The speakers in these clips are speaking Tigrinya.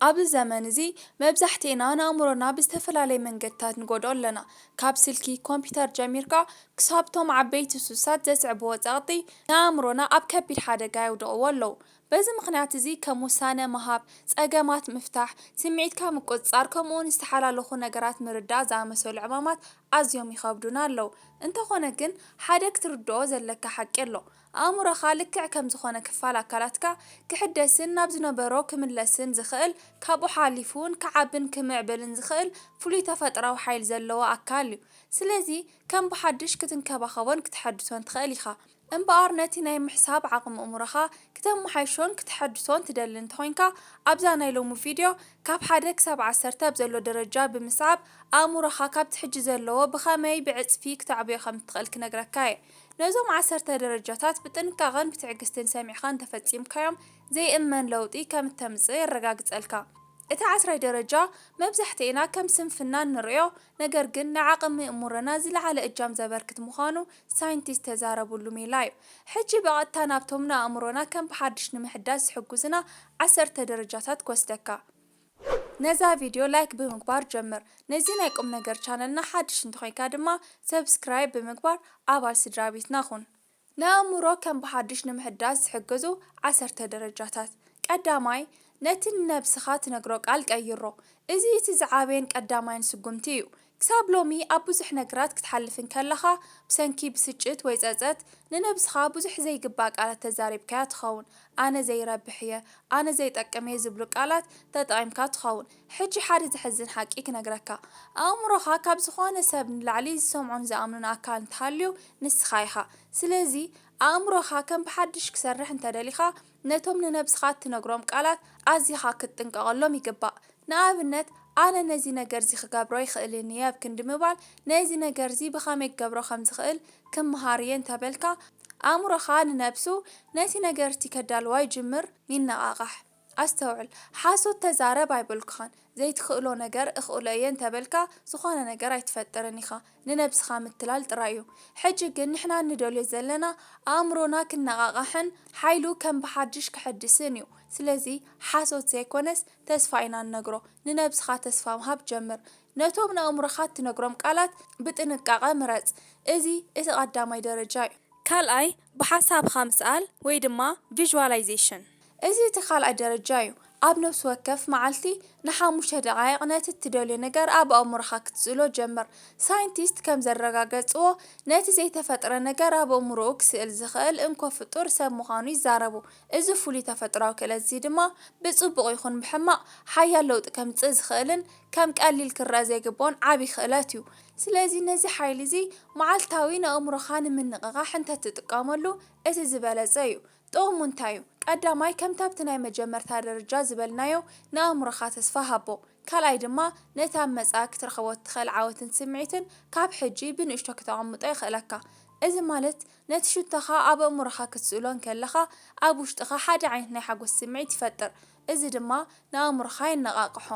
ኣብዚ ዘመን እዚ መብዛሕትኤና ንኣእምሮና ብዝተፈላለየ መንገድታት ንጎድኦ ኣለና። ካብ ስልኪ፣ ኮምፒተር ጀሚርካ ክሳብቶም ዓበይቲ ሱሳት ዘስዕብዎ ጸቕጢ ንኣእምሮና ኣብ ከቢድ ሓደጋ የውድቕዎ ኣለዉ። በዚ ምኽንያት እዚ ከም ውሳነ ምሃብ፣ ጸገማት ምፍታሕ፣ ስምዒትካ ምቁጽጻር ከምኡውን ዝተሓላለኹ ነገራት ምርዳእ ዝኣመሰሉ ዕማማት ኣዝዮም ይኸብዱና ኣለዉ። እንተኾነ ግን ሓደ ክትርድኦ ዘለካ ሓቂ ኣሎ። ኣእምሮኻ ልክዕ ከም ዝኾነ ክፋል ኣካላትካ ክሕደስን ናብ ዝነበሮ ክምለስን ዝኽእል፣ ካብኡ ሓሊፉ እውን ክዓብን ክምዕብልን ዝኽእል ፍሉይ ተፈጥራዊ ሓይል ዘለዎ ኣካል እዩ። ስለዚ ከም ብሓድሽ ክትንከባኸቦን ክተሐድሶን ትኽእል ኢኻ። እምበኣር ነቲ ናይ ምሕሳብ ዓቕሚ ኣእምሮኻ ክተመሓይሾን ክተሐድሶን ትደሊ እንተኾይንካ፣ ኣብዛ ናይ ሎሚ ቪድዮ ካብ ሓደ ክሳብ ዓሰርተ ኣብ ዘሎ ደረጃ ብምስዓብ ኣእምሮኻ ካብቲ ሕጂ ዘለዎ ብኸመይ ብዕጽፊ ክተዕብዮ ከም እትኽእል ክነግረካ እየ። ነዞም ዓሰርተ ደረጃታት ብጥንቃቐን ብትዕግስትን ሰሚዕኻ እንተፈጺምካዮም ዘይእመን ለውጢ ከም እተምጽእ የረጋግጸልካ። እቲ ዓስራይ ደረጃ መብዛሕትኤና ከም ስንፍና እንርእዮ፣ ነገር ግን ንዓቕሚ እእምሮና ዝለዓለ እጃም ዘበርክት ምዃኑ ሳይንቲስት ተዛረብሉ ሜላ እዩ። ሕጂ ብቐጥታ ናብቶም ንኣእምሮና ከም ብሓድሽ ንምሕዳስ ዝሕግዙና ዓሰርተ ደረጃታት ክወስደካ። ነዛ ቪድዮ ላይክ ብምግባር ጀምር። ነዚ ናይ ቁም ነገር ቻነልና ሓድሽ እንተኾይንካ ድማ ሰብስክራይብ ብምግባር ኣባል ስድራ ቤትና ኩን። ንኣእምሮ ከም ብሓድሽ ንምሕዳስ ዝሕግዙ ዓሰርተ ደረጃታት። ቀዳማይ፣ ነቲ ንነብስኻ ትነግሮ ቃል ቀይሮ። እዚ እቲ ዝዓበየን ቀዳማይን ስጉምቲ እዩ። ክሳብ ሎሚ ኣብ ብዙሕ ነገራት ክትሓልፍ እንከለኻ፣ ብሰንኪ ብስጭት ወይ ጸጸት ንነብስኻ ብዙሕ ዘይግባእ ቃላት ተዛሪብካያ ትኸውን። "ኣነ ዘይረብሕ እየ፣ ኣነ ዘይጠቅም እየ" ዝብሉ ቃላት ተጠቒምካ ትኸውን። ሕጂ ሓደ ዘሕዝን ሓቂ ክነግረካ። ኣእምሮኻ ካብ ዝኾነ ሰብ ንላዕሊ ዝሰምዖን ዝኣምኖን ኣካል እንተሃልዩ ንስኻ ኢኻ። ስለዚ ኣእምሮኻ ከም ብሓድሽ ክሰርሕ እንተደሊኻ፣ ነቶም ንነብስኻ እትነግሮም ቃላት ኣዚኻ ክትጥንቀቐሎም ይግባእ። ንኣብነት፣ "ኣነ ነዚ ነገርዚ ክገብሮ ኣይኽእልን እየ" ኣብ ክንዲ ምባል፣ "ነዚ ነገርዚ ብኸመይ ክገብሮ ከም ዝኽእል ክመሃር እየ" እንተበልካ፣ ኣእምሮኻ ንነብሱ ነቲ ነገር'ቲ ከዳልዋ ይጅምር፣ ይነቓቓሕ። ኣስተውዕል፣ ሓሶት ተዛረብ ኣይበልኩኻን። ዘይትኽእሎ ነገር እኽእሎ እየ እንተበልካ፣ ዝኾነ ነገር ኣይትፈጥርን ኢኻ። ንነብስኻ ምትላል ጥራይ እዩ። ሕጂ ግን ንሕና እንደልዮ ዘለና ኣእምሮና ክነቓቓሕን ሓይሉ ከም ብሓድሽ ክሕድስን እዩ። ስለዚ ሓሶት ዘይኮነስ ተስፋ ኢና እንነግሮ። ንነብስኻ ተስፋ ምሃብ ጀምር። ነቶም ንኣእምሮኻ እትነግሮም ቃላት ብጥንቃቐ ምረጽ። እዚ እቲ ቀዳማይ ደረጃ እዩ። ካልኣይ፣ ብሓሳብኻ ምስኣል ወይ ድማ ቪዥዋላይዜሽን። እዚ እቲ ካልኣይ ደረጃ እዩ። ኣብ ነፍሲ ወከፍ መዓልቲ ንሓሙሽተ ደቓይቕ ነቲ እትደልዮ ነገር ኣብ ኣእምሮኻ ክትስእሎ ጀምር። ሳይንቲስት ከም ዘረጋገጽዎ፣ ነቲ ዘይተፈጥረ ነገር ኣብ ኣእምሮኡ ክስእል ዝኽእል እንኮ ፍጡር ሰብ ምዃኑ ይዛረቡ። እዚ ፍሉይ ተፈጥሮኣዊ ክእለት እዚ ድማ ብጽቡቕ ይኹን ብሕማቕ ሓያል ለውጢ ከምጽእ ዝኽእልን ከም ቀሊል ክረኣ ዘይግብኦን ዓቢ ክእለት እዩ። ስለዚ ነዚ ሓይሊ እዚ መዓልታዊ ንኣእምሮኻ ንምንቕቓሕ እንተትጥቀመሉ እቲ ዝበለጸ እዩ። ጥቕሙ እንታይ እዩ? ቀዳማይ፣ ከምቲ ኣብቲ ናይ መጀመርታ ደረጃ ዝበልናዮ፣ ንኣእምሮኻ ተስፋ ሃቦ። ካልኣይ ድማ፣ ነቲ ኣብ መጻኢ ክትረኽቦ እትኽእል ዓወትን ስምዒትን ካብ ሕጂ ብንእሽቶ ክተቐምጦ የኽእለካ። እዚ ማለት፣ ነቲ ሽቶኻ ኣብ ኣእምሮኻ ክትስእሎ እንከለኻ፣ ኣብ ውሽጥኻ ሓደ ዓይነት ናይ ሓጎስ ስምዒት ይፈጥር። እዚ ድማ ንኣእምሮኻ የነቓቕሖ፣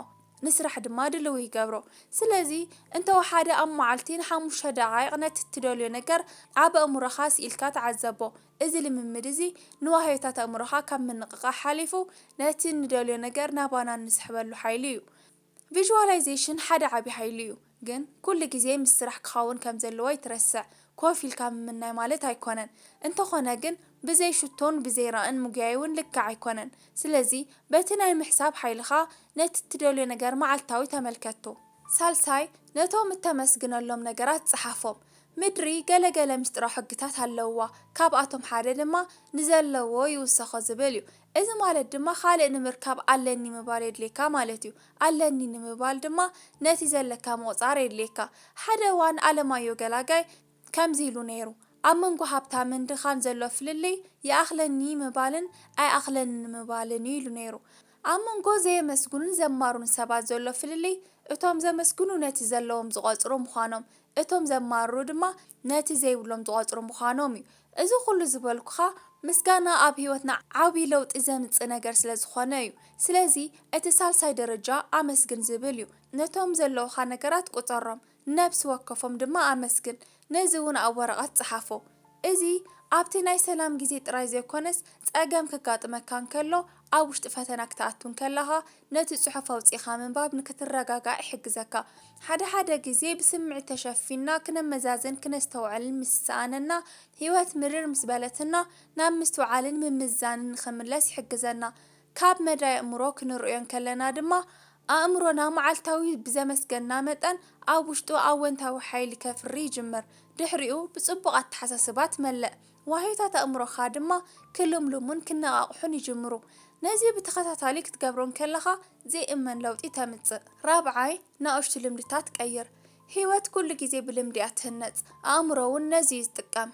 ንስራሕ ድማ ድልው ይገብሮ። ስለዚ፣ እንተወሓደ ኣብ መዓልቲ ንሓሙሽተ ደቓይቕ ነቲ እትደልዮ ነገር ኣብ ኣእምሮኻ ስኢልካ ተዓዘቦ። እዚ ልምምድ እዚ ንዋህዮታት ኣእምሮኻ ካብ ምንቕቓሕ ሓሊፉ፣ ነቲ እንደልዮ ነገር ናባና እንስሕበሉ ሓይሊ እዩ። ቪዥዋላይዜሽን ሓደ ዓቢ ሓይሊ እዩ፣ ግን ኩሉ ግዜ ምስ ስራሕ ክኸውን ከም ዘለዎ ኣይትረስዕ። ኮፍ ኢልካ ምምናይ ማለት ኣይኮነን። እንተኾነ ግን፣ ብዘይ ሽቶን ብዘይ ራእን ምጉያይ እውን ልክዕ ኣይኮነን። ስለዚ፣ በቲ ናይ ምሕሳብ ሓይልኻ ነቲ እትደልዮ ነገር መዓልታዊ ተመልከቶ። ሳልሳይ፣ ነቶም እተመስግነሎም ነገራት ጸሓፎም። ምድሪ ገለ ገለ ምስጢራዊ ሕግታት ኣለውዋ። ካብኣቶም ሓደ ድማ ንዘለዎ ይውሰኾ ዝብል እዩ። እዚ ማለት ድማ ካልእ ንምርካብ ኣለኒ ምባል የድልየካ ማለት እዩ። ኣለኒ ንምባል ድማ ነቲ ዘለካ ምቑጻር የድልየካ። ሓደ እዋን ኣለማዮ ገላጋይ ከምዚ ኢሉ ነይሩ፣ "ኣብ መንጎ ሃብታምን ድኻን ዘሎ ፍልልይ ይኣኽለኒ ምባልን ኣይኣኽለኒ ምባልን እዩ" ኢሉ ነይሩ። ኣብ መንጎ ዘየመስግኑን ዘማሩን ሰባት ዘሎ ፍልልይ፣ እቶም ዘመስግኑ ነቲ ዘለዎም ዝቖጽሩ ምዃኖም፣ እቶም ዘማርሩ ድማ ነቲ ዘይብሎም ዝቖጽሩ ምዃኖም እዩ። እዚ ኩሉ ዝበልኩኻ፣ ምስጋና ኣብ ህይወትና ዓቢ ለውጢ ዘምጽእ ነገር ስለ ዝኾነ እዩ። ስለዚ፣ እቲ ሳልሳይ ደረጃ ኣመስግን ዝብል እዩ። ነቶም ዘለዉኻ ነገራት ቁጸሮም፣ ነፍሲ ወከፎም ድማ ኣመስግን። ነዚ እውን ኣብ ወረቐት ጸሓፎ። እዚ ኣብቲ ናይ ሰላም ግዜ ጥራይ ዘይኮነስ፣ ጸገም ከጋጥመካ እንከሎ ኣብ ውሽጢ ፈተና ክትኣቱ እንከለኻ፣ ነቲ ጽሑፍ ኣውጺእኻ ምንባብ ንክትረጋጋእ ይሕግዘካ። ሓደ ሓደ ግዜ ብስምዒት ተሸፊንና ክነመዛዝን ክነስተውዕልን ምስ ዝሰኣነና፣ ህይወት ምርር ምስ በለትና፣ ናብ ምስትውዓልን ምምዝዛንን ንኽምለስ ይሕግዘና። ካብ መዳይ ኣእምሮ ክንርእዮ እንከለና ድማ፣ ኣእምሮና መዓልታዊ ብዘመስገና መጠን፣ ኣብ ውሽጡ ኣወንታዊ ሓይሊ ከፍሪ ይጅምር። ድሕሪኡ ብጽቡቕ ኣተሓሳስባ ትመልእ። ዋህዮታት ኣእምሮኻ ድማ ክልምልሙን ክነቓቕሑን ይጅምሩ። ነዚ ብተኸታታሊ ክትገብሮ እንከለኻ፣ ዘይእመን ለውጢ ተምጽእ። ራብዓይ፣ ንኣሽቱ ልምድታት ቀይር። ህይወት ኩሉ ግዜ ብልምዲ እያ ትህነጽ። ኣእምሮ እውን ነዚ እዩ ዝጥቀም።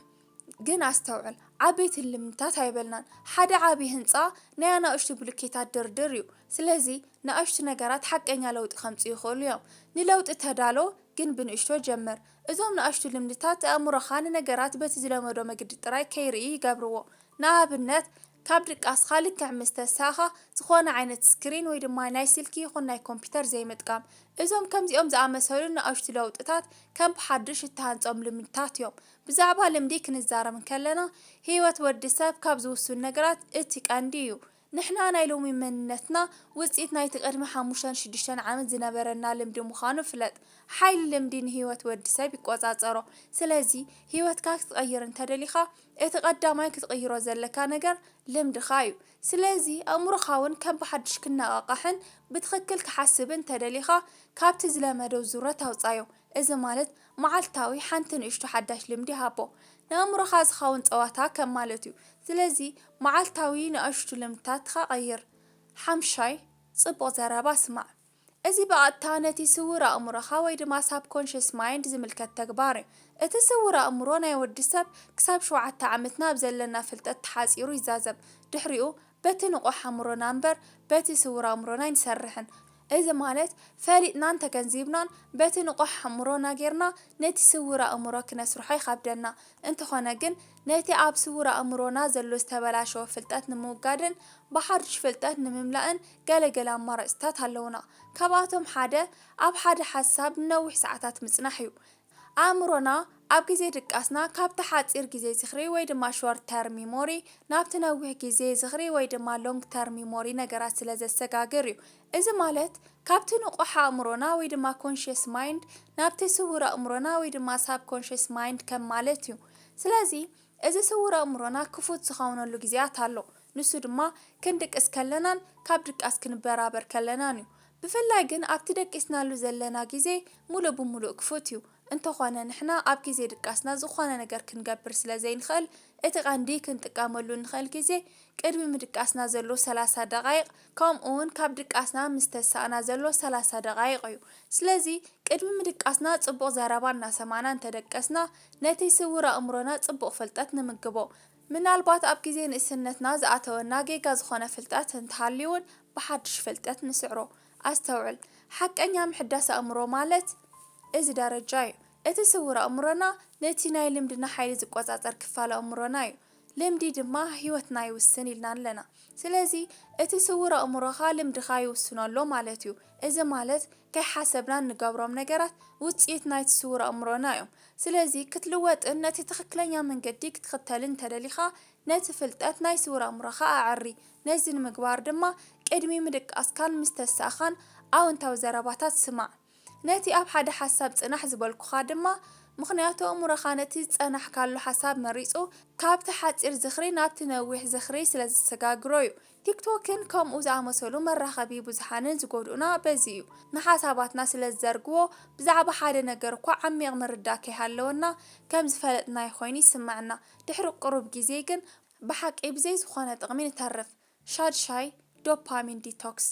ግን ኣስተውዕል፣ ዓበይቲ ልምድታት ኣይበልናን። ሓደ ዓቢ ህንጻ ናይ ኣናእሽቱ ብሎኬታት ድርድር እዩ። ስለዚ፣ ንኣሽቱ ነገራት ሓቀኛ ለውጢ ከምጽኡ ይኽእሉ እዮም። ንለውጢ ተዳሎ፣ ግን ብንእሽቶ ጀምር። እዞም ንኣሽቱ ልምድታት ኣእምሮኻ ንነገራት በቲ ዝለመዶ መገዲ ጥራይ ከይርኢ ይገብርዎ። ንኣብነት፣ ካብ ድቃስኻ ልክዕ ምስ ተሳእኻ፣ ዝኾነ ዓይነት ስክሪን ወይ ድማ ናይ ስልኪ ይኹን ናይ ኮምፒውተር ዘይምጥቃም። እዞም ከምዚኦም ዝኣመሰሉ ንኣሽቱ ለውጥታት ከም ብሓድሽ እትሃንጾም ልምድታት እዮም። ብዛዕባ ልምዲ ክንዛረብ እንከለና፣ ህይወት ወዲ ሰብ ካብ ዝውስኑ ነገራት እቲ ቀንዲ እዩ። ንሕና ናይ ሎሚ መንነትና ውጽኢት ናይቲ ቅድሚ ሓሙሽተን ሽዱሽተን ዓመት ዝነበረና ልምዲ ምዃኑ ፍለጥ። ሓይሊ ልምዲ ንህይወት ወዲ ሰብ ይቆጻጸሮ። ስለዚ፣ ህይወትካ ክትቐይር እንተደሊኻ፣ እቲ ቀዳማይ ክትቕይሮ ዘለካ ነገር ልምድኻ እዩ። ስለዚ፣ ኣእምሮኻ እውን ከም ብሓድሽ ክነቓቓሕን ብትኽክል ክሓስብን እንተደሊኻ፣ ካብቲ ዝለመዶ ዙረት ኣውጻዮ። እዚ ማለት፣ መዓልታዊ ሓንቲ ንእሽቶ ሓዳሽ ልምዲ ሃቦ። ንኣእምሮኻ ዝኸውን ጸዋታ ከም ማለት እዩ። ስለዚ፣ መዓልታዊ ንኣሽቱ ልምድታትካ ቀይር። ሓምሻይ፣ ጽቡቕ ዘረባ ስማዕ። እዚ ብቐጥታ ነቲ ስዉር ኣእምሮኻ ወይ ድማ ሳብኮንሽስ ማይንድ ዝምልከት ተግባር እዩ። እቲ ስዉር ኣእምሮ ናይ ወዲ ሰብ ክሳብ ሸውዓተ ዓመትና ኣብ ዘለና ፍልጠት ተሓጺሩ ይዛዘም። ድሕሪኡ በቲ ንቑሕ ኣእምሮና እምበር በቲ ስዉር ኣእምሮና ኣይንሰርሕን። እዚ ማለት ፈሊጥናን ተገንዚብናን በቲ ንቑሕ ኣእምሮና ጌርና ነቲ ስዉር ኣእምሮ ክነስርሖ ይኸብደና። እንተኾነ ግን ነቲ ኣብ ስዉር ኣእምሮና ዘሎ ዝተበላሸወ ፍልጠት ንምውጋድን ብሓድሽ ፍልጠት ንምምላእን ገለ ገለ ኣማራጺታት ኣለዉና። ካብኣቶም ሓደ ኣብ ሓደ ሓሳብ ንነዊሕ ሰዓታት ምጽናሕ እዩ። ኣእምሮና ኣብ ግዜ ድቃስና ካብቲ ሓጺር ግዜ ዝኽሪ ወይ ድማ ሾርት ተርም ሚሞሪ ናብቲ ነዊሕ ግዜ ዝኽሪ ወይ ድማ ሎንግ ተርም ሚሞሪ ነገራት ስለ ዘሰጋግር እዩ። እዚ ማለት ካብቲ ንቑሕ ኣእምሮና ወይ ድማ ኮንሽስ ማይንድ ናብቲ ስዉር ኣእምሮና ወይ ድማ ሳብኮንሽስ ማይንድ ከም ማለት እዩ። ስለዚ እዚ ስዉር ኣእምሮና ክፉት ዝኸውነሉ ግዜያት ኣሎ። ንሱ ድማ ክንድቅስ ከለናን ካብ ድቃስ ክንበራበር ከለናን እዩ። ብፍላይ ግን ኣብቲ ደቂስናሉ ዘለና ግዜ ሙሉእ ብሙሉእ ክፉት እዩ። እንተኾነ ንሕና ኣብ ግዜ ድቃስና ዝኾነ ነገር ክንገብር ስለ ዘይንኽእል፣ እቲ ቀንዲ ክንጥቀመሉ እንኽእል ግዜ ቅድሚ ምድቃስና ዘሎ ሰላሳ ደቓይቕ፣ ከምኡ እውን ካብ ድቃስና ምስ ተሳእና ዘሎ ሰላሳ ደቓይቕ እዩ። ስለዚ ቅድሚ ምድቃስና ጽቡቕ ዘረባ እናሰማዕና እንተደቀስና፣ ነቲ ስዉር ኣእምሮና ጽቡቕ ፍልጠት ንምግቦ። ምናልባት ኣብ ግዜ ንእስነትና ዝኣተወና ጌጋ ዝኾነ ፍልጠት እንተሃልዩ እውን ብሓድሽ ፍልጠት ንስዕሮ። ኣስተውዕል፣ ሓቀኛ ምሕዳስ ኣእምሮ ማለት እዚ ደረጃ እዩ። እቲ ስዉር ኣእምሮና ነቲ ናይ ልምድና ሓይሊ ዝቆጻጸር ክፋል ኣእምሮና እዩ። ልምዲ ድማ ህይወትና ይውስን ኢልና ኣለና። ስለዚ እቲ ስዉር ኣእምሮኻ ልምድኻ ይውስኖ ኣሎ ማለት እዩ። እዚ ማለት ከይሓሰብና እንገብሮም ነገራት ውጽኢት ናይቲ ስዉር ኣእምሮና እዮም። ስለዚ ክትልወጥን ነቲ ትኽክለኛ መንገዲ ክትኽተልን እንተደሊኻ ነቲ ፍልጠት ናይ ስዉር ኣእምሮኻ ኣዐሪ። ነዚ ንምግባር ድማ ቅድሚ ምድቃስካን ምስ ተሳእኻን ኣወንታዊ ዘረባታት ስማዕ። ነቲ ኣብ ሓደ ሓሳብ ጽናሕ ዝበልኩኻ ድማ፣ ምኽንያቱ ኣእምሮኻ ነቲ ዝጸናሕካሉ ሓሳብ መሪጹ፣ ካብቲ ሓጺር ዝኽሪ ናብቲ ነዊሕ ዝኽሪ ስለ ዘሰጋግሮ እዩ። ቲክቶክን ከምኡ ዝኣመሰሉ መራኸቢ ብዙሓንን ዝጎድኡና በዚ እዩ። ንሓሳባትና ስለ ዝዘርግዎ፣ ብዛዕባ ሓደ ነገር እኳ ዓሚቕ ምርዳእ ከይሃለወና ከም ዝፈለጥናዮ ኮይኑ ይስምዓና። ድሕሪ ቁሩብ ግዜ ግን ብሓቂ ብዘይ ዝኾነ ጥቕሚ ንተርፍ። ሻድሻይ፣ ዶፓሚን ዲቶክስ።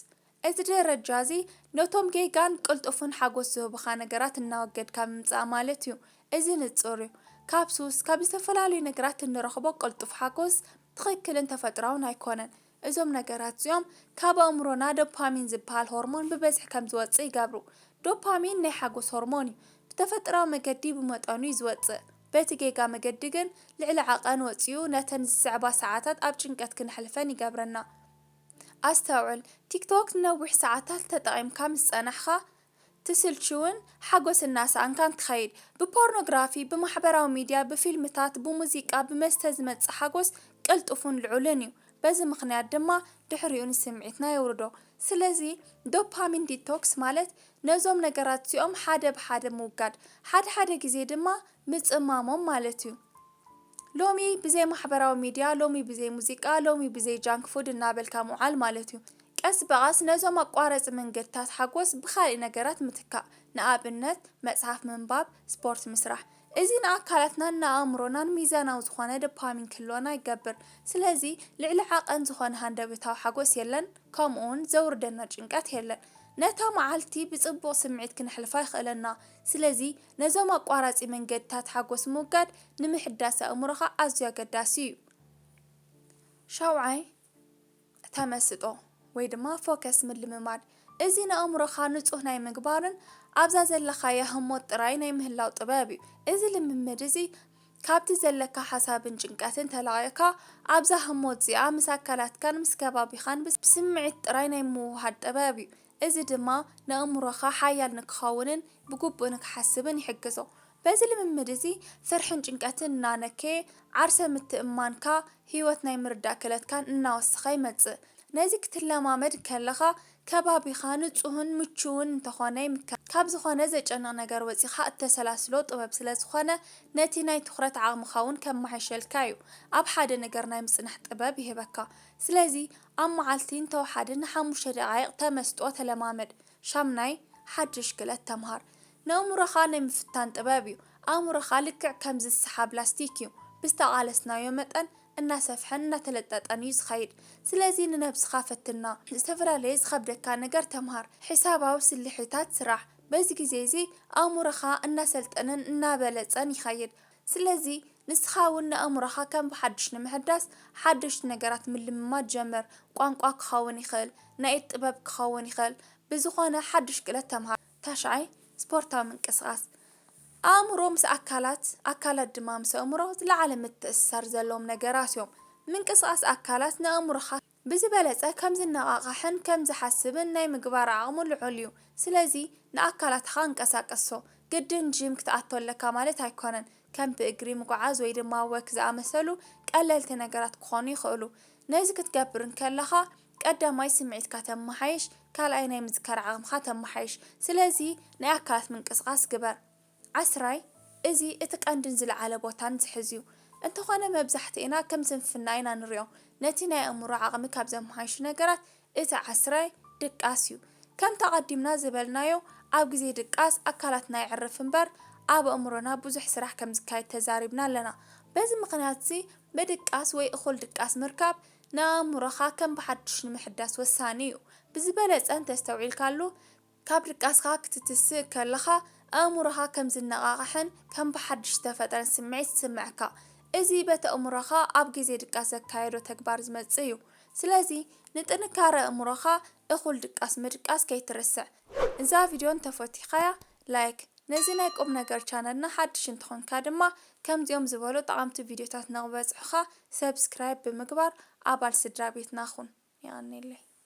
እዚ ደረጃ እዚ ነቶም ጌጋን ቅልጡፍን ሓጎስ ዝህቡኻ ነገራት እናወገድካ ምምጻእ ማለት እዩ። እዚ ንጹር እዩ። ካብ ሱስ፣ ካብ ዝተፈላለዩ ነገራት እንረኽቦ ቅልጡፍ ሓጎስ ትኽክልን ተፈጥሮኣውን ኣይኮነን። እዞም ነገራት እዚኦም ካብ ኣእምሮና ዶፓሚን ዝበሃል ሆርሞን ብበዝሒ ከም ዝወጽእ ይገብሩ። ዶፓሚን ናይ ሓጎስ ሆርሞን እዩ። ብተፈጥሮኣዊ መገዲ ብመጠኑ እዩ ዝወጽእ። በቲ ጌጋ መገዲ ግን ልዕሊ ዓቐን ወጺኡ ነተን ዝስዕባ ሰዓታት ኣብ ጭንቀት ክነሕልፈን ይገብረና። ኣስተውዕል፣ ቲክቶክ ንነዊሕ ሰዓታት ተጠቒምካ ምስ ጸናሕካ፣ ትስልችውን ሓጎስ እናሰኣንካን ትኸይድ። ብፖርኖግራፊ፣ ብማሕበራዊ ሚድያ፣ ብፊልምታት፣ ብሙዚቃ፣ ብመስተ ዝመጽእ ሓጎስ ቅልጡፍን ልዑልን እዩ። በዚ ምኽንያት ድማ ድሕሪኡ ንስምዒትና የውርዶ። ስለዚ ዶፓሚን ዲቶክስ ማለት ነዞም ነገራት እዚኦም ሓደ ብሓደ ምውጋድ፣ ሓደ ሓደ ግዜ ድማ ምጽማሞም ማለት እዩ። ሎሚ ብዘይ ማሕበራዊ ሚድያ፣ ሎሚ ብዘይ ሙዚቃ፣ ሎሚ ብዘይ ጃንክ ፉድ እናበልካ ምውዓል ማለት እዩ። ቀስ ብቐስ ነዞም ኣቋራጺ መንገድታት ሓጎስ ብኻልእ ነገራት ምትካእ፣ ንኣብነት መጽሓፍ ምንባብ፣ ስፖርት ምስራሕ። እዚ ንኣካላትናን ንኣእምሮናን ሚዛናዊ ዝኾነ ዶፓሚን ክህልወና ይገብር። ስለዚ ልዕሊ ዓቐን ዝኾነ ሃንደበታዊ ሓጎስ የለን፣ ከምኡውን ዘውርደና ጭንቀት የለን። ነታ መዓልቲ ብጽቡቕ ስምዒት ክነሕልፋ ይኽእለና። ስለዚ ነዞም ኣቋራጺ መንገድታት ሓጎስ ምውጋድ ንምሕዳስ ኣእምሮኻ ኣዝዩ ኣገዳሲ እዩ። ሻውዓይ፣ ተመስጦ ወይ ድማ ፎከስ ምልምማድ። እዚ ንኣእምሮኻ ንጹህ ናይ ምግባርን ኣብዛ ዘለኻያ ህሞት ጥራይ ናይ ምህላው ጥበብ እዩ። እዚ ልምምድ እዚ ካብቲ ዘለካ ሓሳብን ጭንቀትን ተላቒቕካ ኣብዛ ህሞት እዚኣ ምስ ኣካላትካን ምስ ከባቢኻን ብስ-፣ ብስምዒት ጥራይ ናይ ምውሃድ ጥበብ እዩ። እዚ ድማ ንኣእምሮኻ ሓያል ንክኸውንን ብግቡእ ንክሓስብን ይሕግዞ። በዚ ልምምድ እዚ ፍርሕን ጭንቀትን እናነከየ ዓርሰ ምትእምማንካ ህይወት ናይ ምርዳእ ክእለትካን እናወሰኸ ይመጽእ። ነዚ ክትለማመድ ከለኻ ከባቢኻ ንጹህን ምቹውን እንተኾነ ይምከ-፣ ካብ ዝኾነ ዘጨንቕ ነገር ወጺኻ እተሰላስሎ ጥበብ ስለ ዝኾነ ነቲ ናይ ትኹረት ዓቕምኻ እውን ከመሓይሸልካ እዩ። ኣብ ሓደ ነገር ናይ ምጽናሕ ጥበብ ይህበካ። ስለዚ ኣብ መዓልቲ እንተወሓደ ንሓሙሽተ ደቓይቕ ተመስጦ ተለማመድ። ሻምናይ፣ ሓድሽ ክእለት ተምሃር። ንኣእምሮኻ ናይ ምፍታን ጥበብ እዩ። ኣእምሮኻ ልክዕ ከምዚ ዝሰሓብ ላስቲክ እዩ። ብዝተቓለስናዮ መጠን እናሰፍሐን እናተለጠጠን እዩ ዝኸይድ። ስለዚ ንነብስኻ ፈትና። ዝተፈላለየ ዝኸብደካ ነገር ተምሃር። ሒሳባዊ ስልሒታት ስራሕ። በዚ ግዜ እዚ ኣእምሮኻ እናሰልጠነን እናበለጸን ይኸይድ። ስለዚ ንስኻ እውን ንኣእምሮኻ ከም ብሓድሽ ንምሕዳስ ሓደሽቲ ነገራት ምልምማድ ጀምር። ቋንቋ ክኸውን ይኽእል፣ ናይ ኢድ ጥበብ ክኸውን ይኽእል፣ ብዝኾነ ሓድሽ ክእለት ተምሃር። ታሽዓይ፣ ስፖርታዊ ምንቅስቓስ። ኣእምሮ ምስ ኣካላት፣ ኣካላት ድማ ምስ ኣእምሮ ዝለዓለ ምትእስሳር ዘለዎም ነገራት እዮም። ምንቅስቓስ ኣካላት ንኣእምሮኻ ብዝበለጸ ከም ዝነቓቓሕን ከም ዝሓስብን ናይ ምግባር ዓቕሙ ልዑል እዩ። ስለዚ ንኣካላትኻ እንቀሳቀሶ። ግድን ጂም ክትኣቱ ኣለካ ማለት ኣይኮነን። ከም ብእግሪ ምጉዓዝ ወይ ድማ ወክ ዝኣመሰሉ ቀለልቲ ነገራት ክኾኑ ይኽእሉ። ነዚ ክትገብር እንከለኻ ቀዳማይ ስምዒትካ ተመሓይሽ፣ ካልኣይ ናይ ምዝካር ዓቕምኻ ተመሓይሽ። ስለዚ ናይ ኣካላት ምንቅስቓስ ግበር። ዓስራይ፣ እዚ እቲ ቀንድን ዝለዓለ ቦታን ዝሕዝ እዩ። እንተኾነ መብዛሕትኤና ከም ስንፍና ኢና ንሪኦ። ነቲ ናይ ኣእምሮ ዓቕሚ ካብ ዘመሓይሹ ነገራት እቲ ዓስራይ ድቃስ እዩ። ከምቲ ኣቐዲምና ዝበልናዮ ኣብ ግዜ ድቃስ ኣካላትና የዕርፍ እምበር ኣብ ኣእምሮና ብዙሕ ስራሕ ከም ዝካየድ ተዛሪብና ኣለና። በዚ ምኽንያት እዚ ምድቃስ ወይ እኹል ድቃስ ምርካብ ንኣእምሮኻ ከም ብሓድሽ ንምሕዳስ ወሳኒ እዩ። ብዝበለጸ እንተስተውዒልካሉ ካብ ድቃስካ ክትትስእ ከለኻ ኣእምሮኻ ከም ዝነቓቕሕን ከም ብሓድሽ ዝተፈጥረን ስምዒት ይስምዐካ። እዚ በቲ ኣእምሮኻ ኣብ ግዜ ድቃስ ዘካየዶ ተግባር ዝመጽእ እዩ። ስለዚ ንጥንካረ ኣእምሮኻ እኹል ድቃስ ምድቃስ ከይትርስዕ። እዛ ቪድዮ እንተፈቲኻያ ላይክ፣ ነዚ ናይ ቁም ነገር ቻነልና ሓድሽ እንተኾንካ ድማ ከምዚኦም ዝበሉ ጠቓምቲ ቪድዮታት ንኽበጽሑኻ ሰብስክራይብ ብምግባር ኣባል ስድራ ቤትና ኹን። የቐንየለይ።